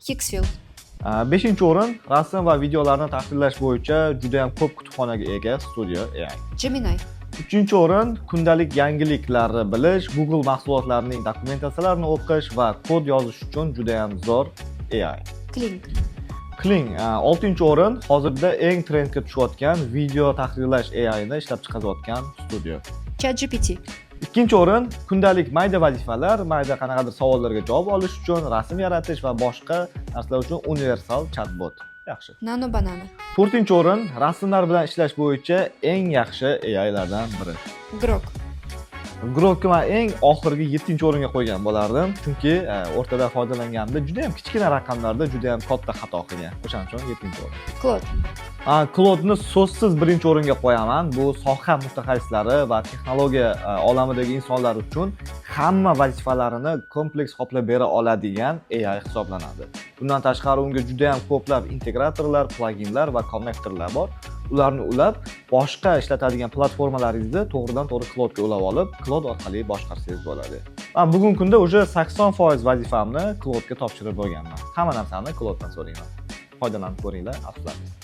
Higgsfield. Beshinchi o'rin: rasm va videolarni tahrirlash bo'yicha juda ham ko'p kutubxonaga ega Studio AI. Gemini. Uchinchi o'rin: kundalik yangiliklarni bilish, Google mahsulotlarining dokumentatsiyalarini o'qish va kod yozish uchun juda ham zo'r AI. Kling. Kling. Oltinchi o'rin: hozirda eng trendga tushayotgan video tahrirlash AI ni ishlab chiqarayotgan studiya. ChatGPT. Ikkinchi o'rin: kundalik mayda vazifalar, mayda qanaqadir savollarga javob olish uchun, rasm yaratish va boshqa narsalar uchun universal chatbot. Yaxshi. Nano Banana. To'rtinchi o'rin: rasmlar bilan ishlash bo'yicha eng yaxshi AIlardan biri. Grok. Grokni man eng oxirgi, yettinchi o'ringa qo'ygan bo'lardim, chunki o'rtada foydalanganimda juda ham kichkina raqamlarda juda ham katta xato qilgan. O'shaning uchun yettinchi o'rin. Claude. Claude'ni so'zsiz birinchi o'ringa qo'yaman. Bu soha mutaxassislari va texnologiya olamidagi insonlar uchun hamma vazifalarini kompleks qoplab bera oladigan AI hisoblanadi. Bundan tashqari, unga juda ham ko'plab integratorlar, pluginlar va konnektorlar bor. Ularni ulab, boshqa ishlatadigan platformalaringizni to'g'ridan to'g'ri Claude'ga ulab olib, Claude orqali boshqarsangiz bo'ladi. Man bugungi kunda уже 80% vazifamni Claude'ga topshirib bo'lganman. Hamma narsani Claude'dan so'rayman. Foydalanib ko'ringlar, afsuslanmaysiz.